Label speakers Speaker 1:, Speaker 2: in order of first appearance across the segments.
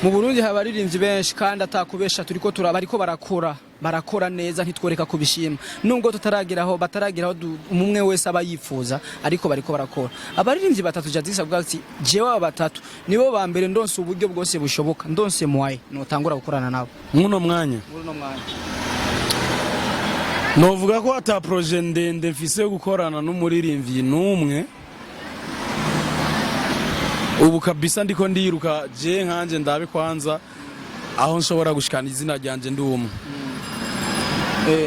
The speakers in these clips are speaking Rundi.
Speaker 1: Mu Burundi haba abaririmbyi benshi kandi atakubesha, turiko turaba bariko barakora, barakora neza, ntitworeka kubishima nubwo tutarageraho, batarageraho umwe wese aba yifuza, ariko bariko barakora. Abaririmbyi batatu Jadix avuga ati: "Jewe aba batatu nibo ba mbere, ndonse uburyo bwose bushoboka, ndonse moyen, notangura gukorana nabo."
Speaker 2: Muno mwanya
Speaker 1: Muri uno mwanya.
Speaker 2: Novuga ko ata projet ndende mfise yo gukorana n'umuririmbyi n'umwe ubu kabisa. Ndiko ndiruka je nkanje ndabe kwanza aho nshobora gushikana izina ryanje ndi umwe.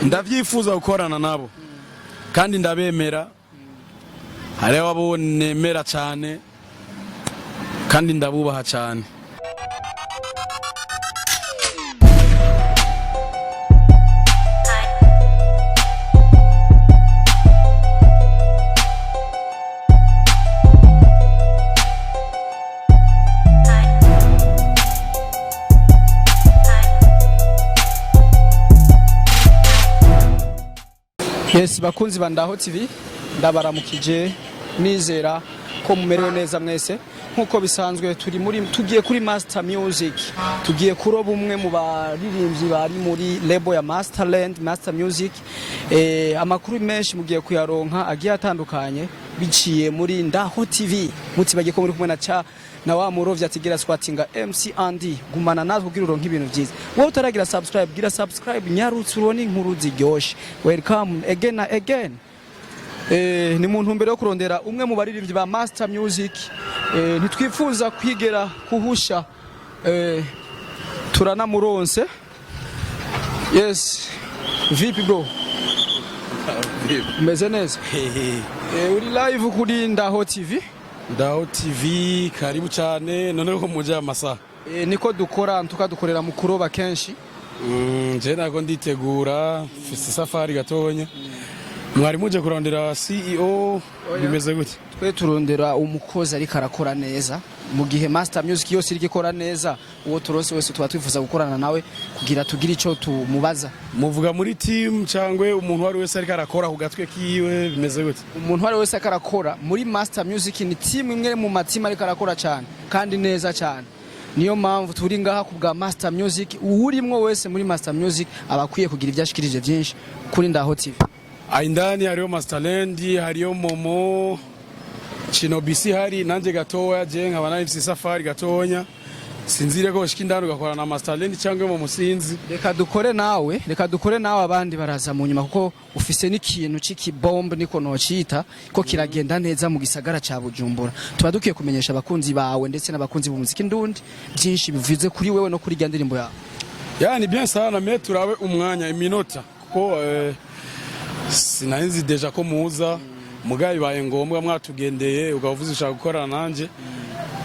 Speaker 2: Ndavyifuza gukorana nabo kandi ndabemera. Hariho abo nemera cyane kandi ndabubaha cyane.
Speaker 1: Yes, bakunzi ba Ndaho TV, ndabaramukije, nizera ko mumerewe neza mwese. Nk'uko bisanzwe, turi muri, tugiye kuri Master Music, tugiye kuroba umwe mu baririmbyi bari muri label ya Masterland, Master Music. Amakuru menshi mugiye kuyaronka agiye atandukanye biciye muri Ndaho TV. Mutibagiye ko muri kumwe na cha na wa murovyi atigira squattinga, MC Andy. Gumana natwe kugira uronke ibintu vyiza. Wowe utaragira subscribe, gira subscribe, nyarutse urone inkuru ziryoshe. Welcome again and again. Ni mu ntumbero yo kurondera umwe mu baririmbyi ba Master Music. Ntitwifuza kwigera kuhusha, turanamuronse. Yes, vipi bro, umeze neza? Uri live kuri Ndaho TV.
Speaker 2: Ndaho TV, karibu cyane. None ko muje amasaha?
Speaker 1: Niko dukora, tukadukorera mu kuroba kenshi.
Speaker 2: Je nako nditegura, mfise isafari gatonya. Mwari muje kurondera CEO, bimeze gute?
Speaker 1: Twe turondera umukozi ariko arakora neza. Mu gihe Master Music yose iriko ikora neza, uwo turose wese tuba twifuza gukorana nawe kugira tugire ico tumubaza.
Speaker 2: Muvuga muri team cyangwa umuntu uwo ari wese ariko arakora ku gatwe kiwe, bimeze gute?
Speaker 1: Umuntu uwo ari wese ariko arakora muri Master Music, ni team imwe mu ma team ariko arakora cyane kandi neza cyane. Niyo mpamvu turi ngaha ku bwa Master Music. Uwurimwo wese muri Master Music aba akwiye kugira ibyo ashikirije byinshi kuri Ndaho TV.
Speaker 2: Aha indani hariyo Masterland, hariyo Momo Chinobisi, hari nanje gatoya. Je nkaba nari mfise isafari gatonya, sinzire ko ushika indani ugakorana na Masterland cyangwa Momo, sinzi.
Speaker 1: Reka dukore nawe, reka dukore nawe, abandi baraza mu nyuma, kuko ufise n'ikintu c'ikibombe, niko nocita ko kiragenda neza mu gisagara ca Bujumbura. Tuba dukwiye kumenyesha abakunzi bawe ndetse n'abakunzi b'umuziki ndundi byinshi bivuze kuri wewe no kuri rya ndirimbo yawe.
Speaker 2: Ya, ni bien sana, mais turabe umwanya, iminota, kuko sinari nzi déjà ko muza. Mugabe bibaye ngombwa mwatugendeye, ukaba uvuze ushaka gukorana nanje,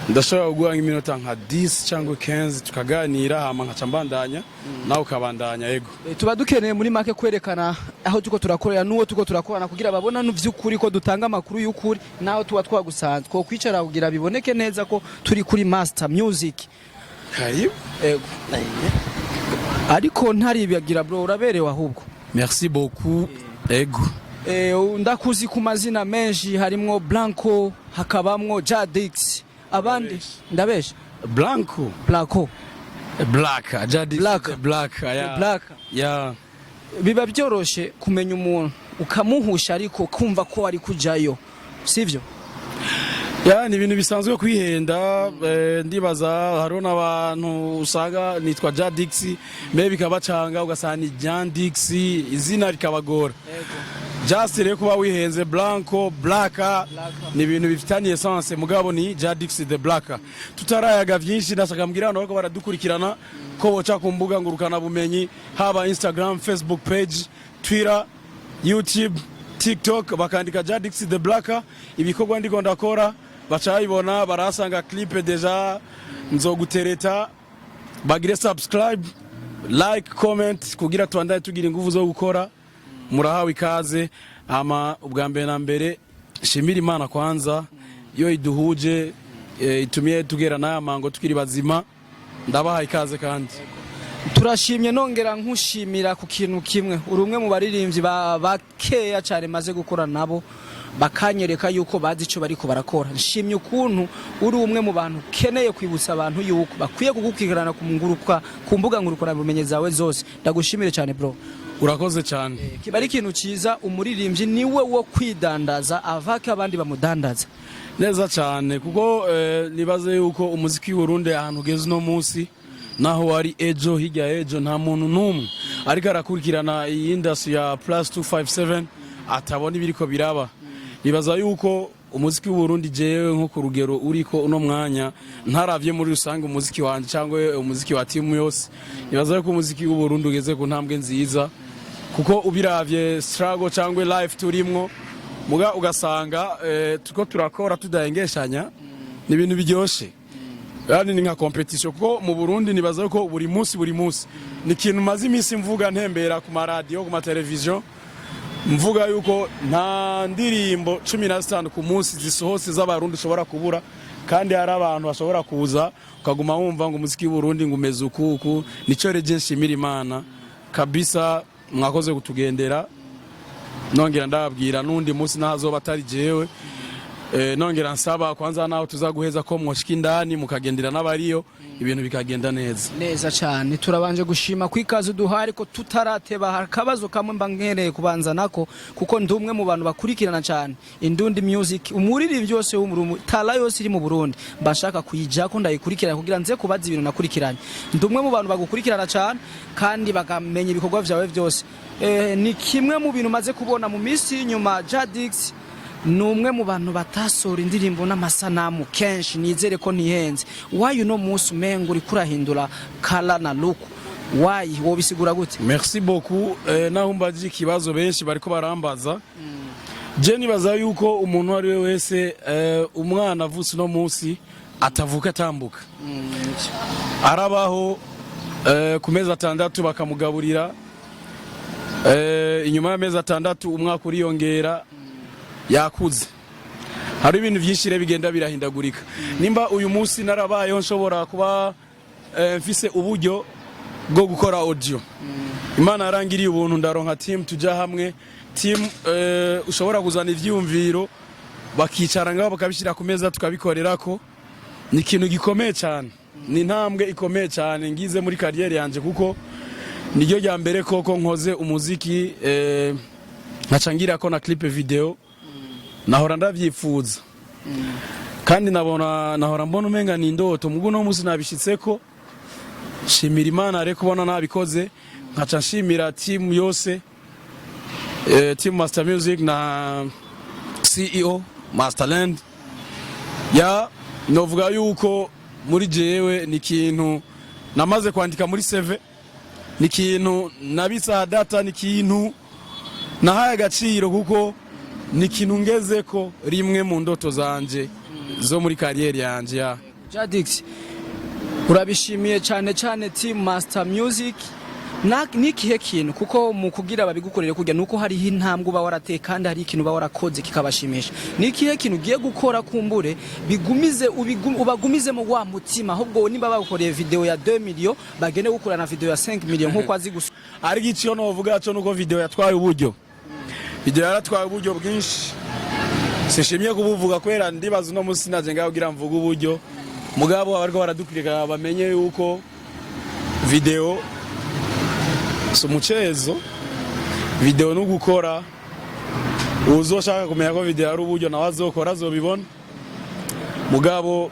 Speaker 2: ndashobora kuguha nk'iminota nka 10 cyangwa 15 tukaganira, hama nkaca mbandanya, nawe ukabandanya, yego.
Speaker 1: Tuba dukeneye muri make kwerekana aho tuko turakorera n'uwo tuko turakorana, kugira babona vy'ukuri ko dutanga amakuru y'ukuri. Naho tuba twagusanzwe twokwicara kugira biboneke neza ko turi kuri Master Music.
Speaker 2: Karibu.
Speaker 1: Ego, ariko ntaribagira, bro, uraberewe ahubwo.
Speaker 2: Merci beaucoup, ego.
Speaker 1: Ndakuzi ku mazina menshi, harimwo Blanco, hakabamwo Jadix, abandi ndabesha?
Speaker 2: Blanco.
Speaker 1: Blanco.
Speaker 2: Black Jadi.
Speaker 1: Black.
Speaker 2: Black, ya.
Speaker 1: Black.
Speaker 2: Ya.
Speaker 1: Biba byoroshe kumenya umuntu ukamuhusha, ariko kumva ko ari kujayo, sivyo?
Speaker 2: Ya, ni ibintu bisanzwe kwihenda. Ndibaza hariho n'abantu usanga nitwa Jadix, mbe bikabacanga, ugasanga ni Jandix, izina rikabagora. Just rero kuba wihenze, Blanco, Black, ni ibintu bifitanye essence, mugabo ni Jadix the Black. Tutarayaga vyinshi, ndashaka mbwira abantu bariko baradukurikirana ko boca ku mbuga ngurukana bumenyi, haba Instagram, Facebook page, Twitter, YouTube, TikTok, bakandika Jadix the Black, ibikorwa ndiko ndakora baca babibona, barahasanga clip déjà nzogutereta. Bagire subscribe, like, comment kugira tubandanye tugira ingufu zo gukora. Murahawe ikaze. Ama ubwa mbere na mbere shimira Imana kwanza yo iduhuje, itumiye tugera n'aya mango tukiri bazima. Ndabaha ikaze kandi.
Speaker 1: Turashimye. Nongera nkushimira ku kintu kimwe: uri umwe mu baririmbyi bakeya cyane maze gukora nabo. Bakanyereka yuko bazi ico bariko barakora. Nshimye ukuntu uri umwe mu bantu ukeneye kwibutsa abantu yuko bakwiye kugukurikirana ku nguruka ku mbuga ngurukanabumenyi zawe zose. Ndagushimire cyane, bro.
Speaker 2: Urakoze cyane.
Speaker 1: Kiba ari ikintu cyiza, umuririmbyi niwe wo kwidandaza avake abandi bamudandaza.
Speaker 2: Neza cyane, kuko nibaze yuko umuziki w'Uburundi ahantu ugeze uno munsi naho wari ejo hirya ejo, nta muntu n'umwe ariko arakurikirana iyi industry ya plus 257 atabona ibiriko biraba. Nibaza yuko umuziki w'Uburundi, jewe nko ku rugero uriko uno mwanya, ntaravye muri rusange umuziki wanje cyangwa umuziki wa timu yose, nibaza yuko umuziki w'Uburundi ugeze ku ntambwe nziza, kuko ubiravye struggle cyangwa life turimwo, muga ugasanga tuko turakora tudahengeshanya, ni ibintu biryoshe. Yani ni nka competition, kuko mu Burundi nibaza ko buri munsi, buri munsi ni ikintu maze iminsi mvuga, ntembera ku maradiyo, ku mateleviziyo, mvuga yuko nta ndirimbo 15 ku munsi zisohotse z'Abarundi ushobora kubura, kandi hari abantu bashobora kuza ukaguma wumva ngo umuziki w'Uburundi ngo umeze uku uku. Nico reje nshimira Imana kabisa. Mwakoze kutugendera, nongera ndababwira n'undi munsi nahazoba atari jewe. Nongera nsaba kwanza naho tuzaguheza ko mwoshika indani mukagendera n'abariyo, ibintu bikagenda neza.
Speaker 1: Neza cyane. Turabanje gushima ku ikaze uduhaye, ariko tutarateba hari akabazo kamwe mba nkereye kubanza nako, kuko ndi umwe mu bantu bakurikirana cyane Indundi Music. Umuririmbyi wose w'umurumu tala yose iri mu Burundi mba nshaka kuyijako, ndayikurikirana kugira nze kubaza ibintu nakurikiranye. Ndi umwe mu bantu bagukurikirana cyane kandi bakamenya ibikorwa vyawe byose. Ni kimwe mu bintu maze kubona mu minsi y'inyuma, Jadix ni umwe mu bantu batasohora indirimbo n'amasanamu kenshi. Nizere ko ntihenze. Why uno munsi umenga uriko urahindura kala na look? Why? Wobisigura gute?
Speaker 2: Merci beaucoup. Naho mbaje ikibazo benshi bariko barambaza, je nibaza yuko umuntu uwo ari we wese, umwana avutse uno munsi atavuka atambuka, arabaho ku mezi 6 bakamugaburira, inyuma y'amezi 6 umwaka uriyongera, yakuze. Hari ibintu byinshi rero bigenda birahindagurika. Nimba uyu munsi narabayeho nshobora kuba mfise uburyo bwo gukora audio, Imana yarangiriye ubuntu ndaronka team, tujya hamwe team, ushobora kuzana ivyiyumviro bakicara ngaho bakabishyira ku meza tukabikorerako. Ni ikintu gikomeye cyane, ni intambwe ikomeye cyane ngize muri carrière yanje, kuko niryo rya mbere koko nkoze umuziki nkaca ngira ko na clip video. Nahora ndavyifuza kandi nabona nahora mbona umenga ni indoto, mugu no munsi nabishitseko. Shimira Imana rero kubona nabikoze, nkaca nshimira team yose, team Master Music na CEO Masterland. Ya, novuga yuko muri jewe ni ikintu namaze kwandika muri CV, ni ikintu nabitsa data, ni ikintu nahaye agaciro, kuko ni ikintu ngezeko rimwe mu ndoto zanje zo muri carrière yanje ya.
Speaker 1: Jadix, urabishimiye cyane cyane team Master Music. Nikihe kintu, kuko mu kugira babigukorere kujya nuko hariho intambwe uba warateye kandi hari ikintu uba warakoze kikabashimisha, nikihe kintu ugiye gukora kumbure bigumize ubagumizemo wa mutima, ahubwo niba bagukoreye video ya 2 million bagende gukora na video ya 5 million nkuko azi gusa?
Speaker 2: Ariko icyo novuga cyo nuko video yatwaye uburyo, video yaratwaye uburyo bwinshi. Sishimye kubuvuga kubera ndibaza uno munsi naje ngaho kugira mvuge uburyo, mugabo abariko baradukurikirana bamenye yuko video si umucezo, video no gukora. Uzoshaka kumenya ko video ari uburyo nawe azokora azobibona, mugabo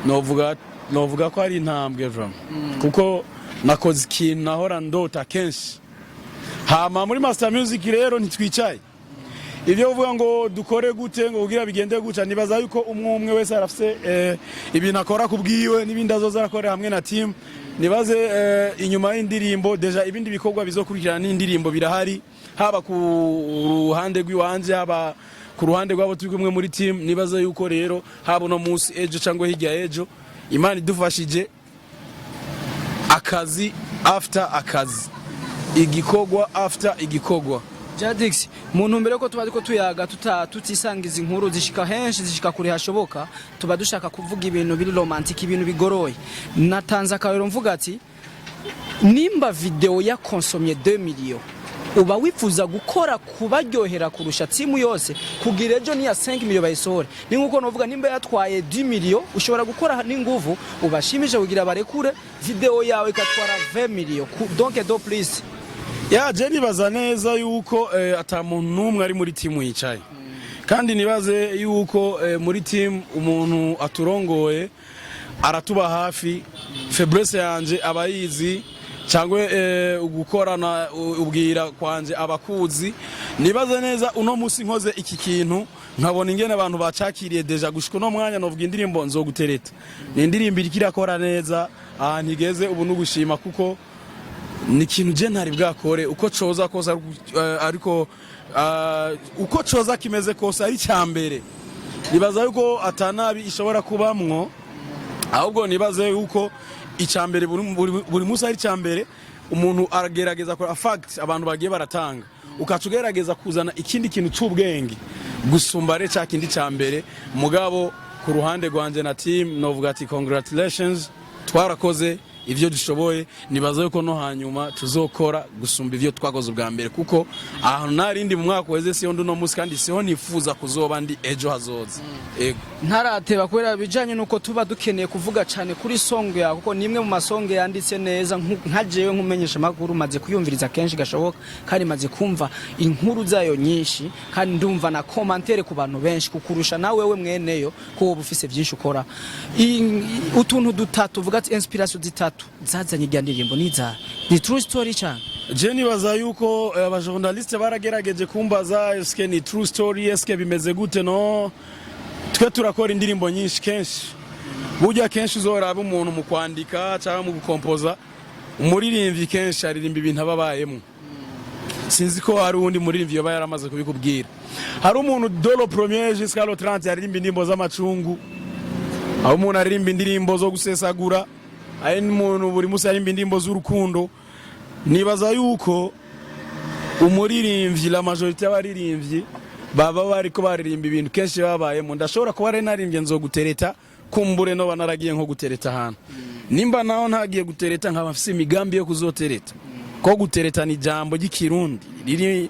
Speaker 2: novuga ko ari intambwe vraiment, kuko nakoze ikintu nahora ndota kenshi. Hama muri Master Music rero ntitwicaye ibyo uvuga ngo dukore gute ngo kugira bigende gutya. Nibaza yuko umwe umwe wese arafise ibintu akora ku bwiwe n'ibindi azoza arakorera hamwe na team. Nibaze inyuma y'indirimbo déjà ibindi bikorwa bizokurikirana n'indirimbo birahari, haba ku ruhande rw'iwanje, haba ku ruhande rw'abo turi kumwe muri team. Nibaza yuko rero haba uno munsi, ejo cyangwa hirya ejo, Imana idufashije, akazi after akazi, igikorwa after igikorwa.
Speaker 1: Jadix, mu ntumbero yuko tuba ariko tuyaga tutisangiza inkuru zishika henshi, zishika kure hashoboka, tuba dushaka kuvuga ibintu biri romantic, ibintu bigoroye. Natanze akarero mvuga ati nimba video yakonsomye 2 million. Uba wifuza gukora kubaryohera kurusha timu yose kugira ejo niya 5 million bayisohore. Ni nkuko novuga, nimba yatwaye 10 million, ushobora gukora n'inguvu ubashimishe kugira barekure video yawe ikatwara 20 million. Donc de plus.
Speaker 2: Ya, je nibaza neza yuko ata muntu n'umwe ari muri timu yicaye, kandi nibaze yuko muri timu umuntu aturongoye aratuba hafi. Faiblesse yanje abayizi, cyangwa gukorana ubwira kwanje abakuzi. Nibaze neza uno musi nkoze iki kintu, nkabona ingene abantu bacakiriye déjà gushika uno mwanya. Novuga indirimbo Nzogutereta ni indirimbo iriko irakora neza ahantu igeze ubu, n'ugushima, kuko ni ikintu je ntari bwakore. Uko coza kose, ariko uko coza kimeze kose, ari cyambere nibaza yuko atanabi ishobora kubamwo. Ahubwo nibaze yuko icambere buri munsi ari icambere. Umuntu aragerageza kora fact abantu bagiye baratanga, ukaca ugerageza kuzana ikindi kintu c'ubwenge gusumba re ca kindi ca mbere. Mugabo ku ruhande rwanje na team, novuga ati congratulations, twarakoze ivyo dushoboye. Nibaza yuko no hanyuma tuzokora gusumba ivyo twakoze ubwa mbere, kuko ahantu narindi mu mwaka weze siho ndi uno munsi, kandi siho nifuza kuzoba ndi ejo hazoza. Ego.
Speaker 1: Ntarateba, kubera bijanye nuko tuba dukeneye kuvuga cyane kuri song yawe, kuko ni imwe mu masonge yanditse neza. Nka jewe nkumenyesha makuru, maze kuyumviriza kenshi gashoboka, kandi maze kumva inkuru zayo nyinshi, kandi ndumva na commentaire ku bantu benshi kukurusha nawe wewe mweneyo, ko wowe ufise byinshi ukora. Utuntu dutatu uvuga ati inspiration zitatu zazanye irya ndirimbo niza ni true story cyane?
Speaker 2: Je nibaza yuko abajournaliste baragerageje kumbaza: eske ni true story? Eske bimeze gute? No twe turakora indirimbo nyinshi kenshi. Burya kenshi uzoraba umuntu mu kwandika cyangwa mu gukompoza, umuririmbyi kenshi aririmba ibintu aba abayemo. Sinzi ko hari uwundi muririmbyi yoba yaramaze kubikubwira. Hari umuntu de le premier jusqu'à le 30 aririmba indirimbo z'amacungu, aho umuntu aririmba indirimbo zo gusesagura, hari n'umuntu buri munsi aririmba indirimbo z'urukundo. Nibaza yuko umuririmbyi, la majorité y'abaririmbyi baba bariko baririmba ibintu kenshi babayemo. Ndashobora kuba ari naririmbye Nzogutereta, kumbure no naragiye nko gutereta ahantu, nimba naho ntagiye gutereta, nkaba mfise imigambi yo kuzotereta, ko gutereta ni ijambo ry'Ikirundi riri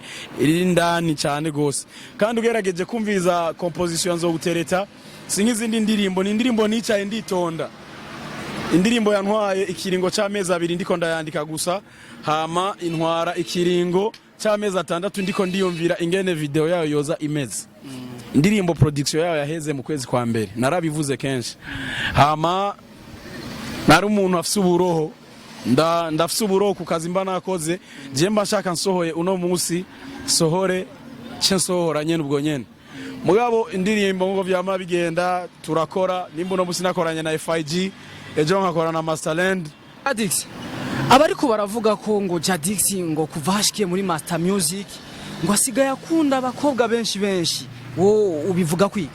Speaker 2: indani cyane gose. Kandi ugerageje kumviriza composition Nzogutereta, si nk'izindi ndirimbo. Ni indirimbo nicaye nditonda, indirimbo yantwaye ikiringo c'amezi 2 ndiko ndayandika gusa, hama intwara ikiringo c'amezi 6 ndiko ndiyumvira ingene video yayo yoza imeze. Indirimbo production yayo yaheze mu kwezi kwa mbere, narabivuze kenshi. Hama nari umuntu afise uburoho, ndafise uburoho ku kazi mba nakoze. Je mba nshaka nsohoye uno munsi, sohore ce nsohora nyene ubwo nyene. Mugabo indirimbo nkuko vyama bigenda, turakora. Nimba uno munsi nakoranye na FIG, ejo nkakora na Masterland.
Speaker 1: Jadix, abariko baravuga ko ngo Jadix ngo kuva hashikiye muri Master Music ngo asigaye akunda abakobwa benshi benshi, wo ubivuga kwiki?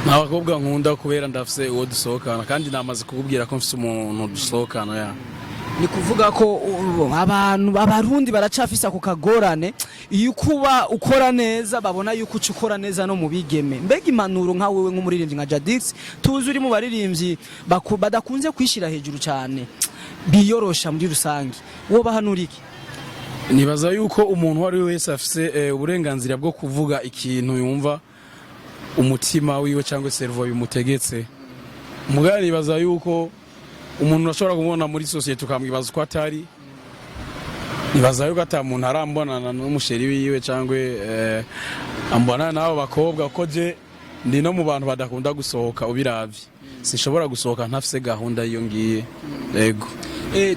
Speaker 2: Nta bakobwa nkunda, kubera ndafise uwo dusohokana, kandi namaze kukubwira ko mfise umuntu dusohokana ya.
Speaker 1: Ni kuvuga ko abantu Abarundi baracafise ako kagorane, iyo kuba ukora neza babona yuko uca ukora neza no mu bigeme. Mbega impanuro nka wewe nk'umuririmbyi nka Jadix, tuzi uri mu baririmbyi badakunze kwishira hejuru cyane, biyorosha muri rusange, wo bahanura iki?
Speaker 2: Nibaza yuko umuntu uwo ari we wese afise uburenganzira bwo kuvuga ikintu yumva umutima wiwe cyangwa cerveau bimutegetse. Mugabo nibaza yuko umuntu ashobora kumubona muri sosiyete ukamwibaza uko atari. Nibaza yuko ata muntu arambonana n'umuchéri wiwe cyangwa ambonana n'abo bakobwa, ko je ndi no mu bantu badakunda gusohoka. Ubiravye, sinshobora gusohoka ntafise gahunda iyo ngiye. Yego.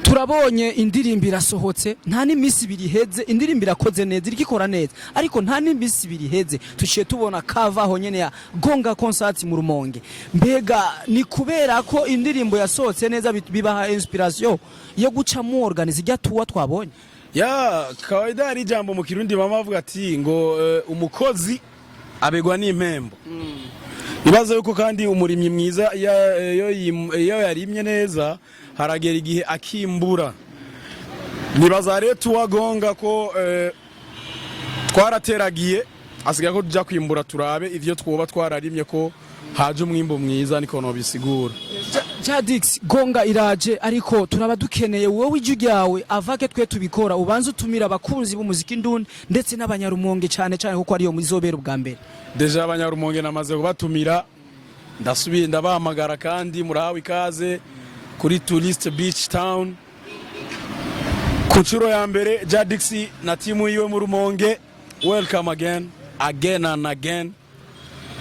Speaker 1: Turabonye indirimbo irasohotse, nta n'imisi 2 iheze. Indirimbo irakoze neza, iriko ikora neza, ariko nta n'imisi 2 iheze tuciye tubona kavaho nyene ya Gonga Concert mu Rumonge. Mbega ni kubera ko indirimbo yasohotse neza bibaha inspiration yo guca mu organize ijya tuwa twabonye?
Speaker 2: Ya, kawaida hari ijambo mu Kirundi mama avuga ati ngo umukozi abegwa n'impembo. Ibaza yuko kandi umurimyi mwiza iyo yarimye neza haragera igihe akimbura. Nibaza rero tuwagonga ko twarateragiye, asigaye ko tuja kwimbura, turabe ivyo twoba twararimye ko haje umwimbo mwiza. Niko nobisigura.
Speaker 1: Jadix, gonga iraje, ariko turaba dukeneye wowe ijwi ryawe avake twe tubikora. Ubanze utumira abakunzi b'umuziki ndundi ndetse n'Abanyarumonge cyane cyane, kuko ariyo muzobera ubwa mbere.
Speaker 2: Déjà Abanyarumonge namaze kubatumira, ndasubiye ndabahamagara kandi murahawe ikaze kuri Tourist Beach Town ku nshuro ya mbere. Jadix na timu yiwe mu Rumonge, welcome again, again and again,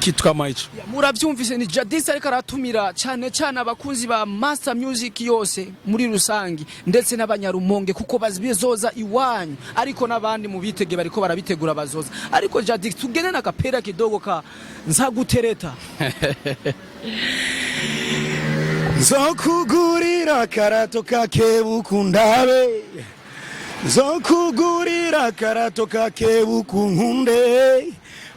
Speaker 2: kitu kama hicho.
Speaker 1: Murabyumvise, ni Jadix ariko aratumira cyane cyane abakunzi ba Master Music yose muri rusangi ndetse n'Abanyarumonge, kuko bazoza iwanyu, ariko n'abandi mu bitege bariko barabitegura bazoza. Ariko Jadix, tugende na kapera kidogo ka Nzagutereta.
Speaker 2: Nzokugurira karato kakebukundabe, nzokugurira karato kakebukunkunde,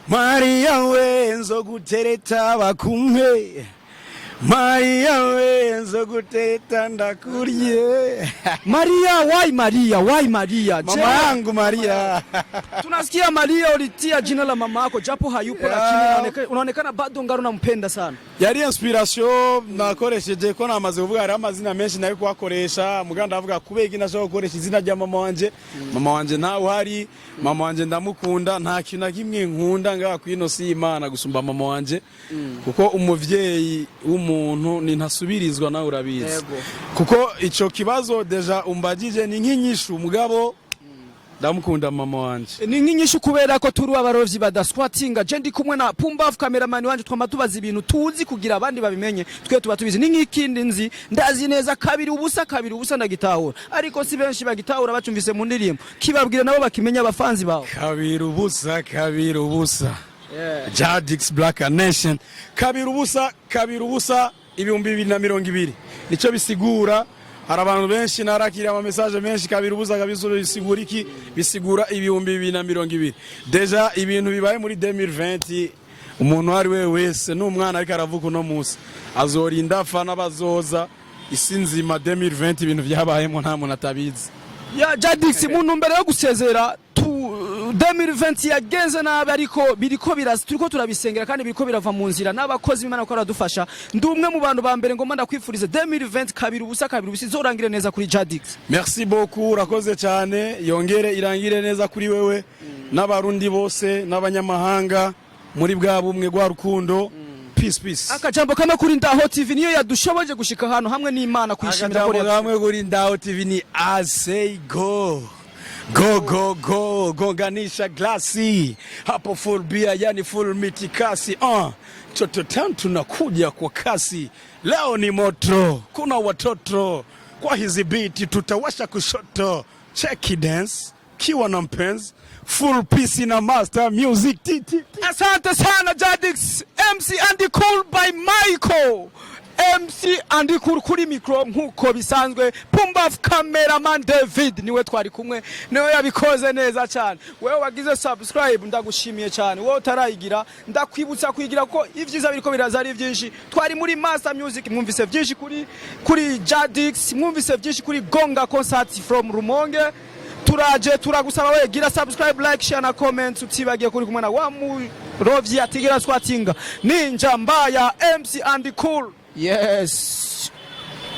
Speaker 2: Mariya we, nzogutereta bakumpe, Mariya we, nzogutereta ndakurye.
Speaker 1: Maria, why Maria, why Maria?
Speaker 2: Mama yangu Maria.
Speaker 1: Tunasikia Maria, ulitia jina la mama yako japo hayupo, lakini unaonekana bado ngaro unampenda sana.
Speaker 2: Yari inspiration nakoresheje, ko namaze kuvuga hariho amazina menshi nayo kuhakoresha, muganda ndavuga kubera iki nashobora gukoresha izina rya mama wanje. Mama wanje ntawe uhari, mama wanje ndamukunda, nta kintu na kimwe nkunda ngaha kwino si Imana gusumba mama wanje, kuko umuvyeyi w'umuntu ni ntasubirizwa, nawe urabizi.
Speaker 1: Yego.
Speaker 2: Kuko ico kibazo déjà umbagije ni nk'inyishu, mugabo ndamukunda mama wanje.
Speaker 1: Ni nk'inyishu kubera ko turi abarovyi badaswatinga. Je ndi kumwe na Pumbafu, cameraman wanje, twama tubaza ibintu tuzi kugira abandi babimenye, twe tuba tubizi. Ni nk'ikindi nzi, ndazi neza 2 0 2 0 ndagitahura, ariko si benshi bagitahura bacumvise mu ndirimbo. Kibabwira nabo bakimenya, abafanzi bawe.
Speaker 2: 2 0 2 0, Jadix Black Nation, 2 0 2 0, 2020 nico bisigura. Hari abantu benshi narakiriye ama message menshi: 2 0 2 bisigura iki? Bisigura 2020. Déjà ibintu bibaye muri 2020, umuntu uwo ari we wese n'umwana ariko aravuga uno munsi azorinda apfa n'abazoza isi nzima, 2020 ibintu byabayemo nta muntu atabizi.
Speaker 1: Ya Jadix, mu ntumbero yo gusezera tu 2020 yagenze nabi, ariko biriko biraza, turiko turabisengera kandi biriko birava mu nzira n'abakozi b'Imana ko baradufasha. Ndi umwe mu bantu ba mbere ngomba ndakwifuriza 2020 2 0 2 0 izorangire neza kuri Jadix.
Speaker 2: Merci beaucoup, urakoze cyane. Yongere irangire neza kuri wewe n'Abarundi bose n'abanyamahanga muri bwa bumwe rwa rukundo. Peace, peace.
Speaker 1: Akajambo kamwe kuri Ndaho TV, niyo yadushoboje gushika ahantu hamwe n'Imana kuyishimira ko
Speaker 2: Akajambo kamwe kuri Ndaho TV ni I say go go go go, gonganisha glasi hapo, full beer, yani full mitikasi. Toto Town tunakuja kwa kasi leo, ni moto, kuna watoto kwa hizi biti, tutawasha kushoto, cheki dance kiwa na mpenzi, full peace na Master Music t t.
Speaker 1: Asante sana Jadix, MC Andy Cool by Michael. MC Andy Cool kuri micro nkuko bisanzwe, Pumbaf cameraman David niwe twari kumwe, niwe yabikoze neza cyane. Wewe wagize subscribe, ndagushimiye cyane. Wowe utarayigira, ndakwibutsa kuyigira ko ivyiza biriko biraza ari byinshi. Twari muri Master Music, mwumvise byinshi kuri Jadix, mwumvise byinshi kuri Gonga Concert from Rumonge. Turaje turagusaba we gira subscribe, like, share na comment. Utibagiye kuri kumwe na wa murovyi atigira swatinga, Ninja Mbaya, MC Andy Cool. Yes.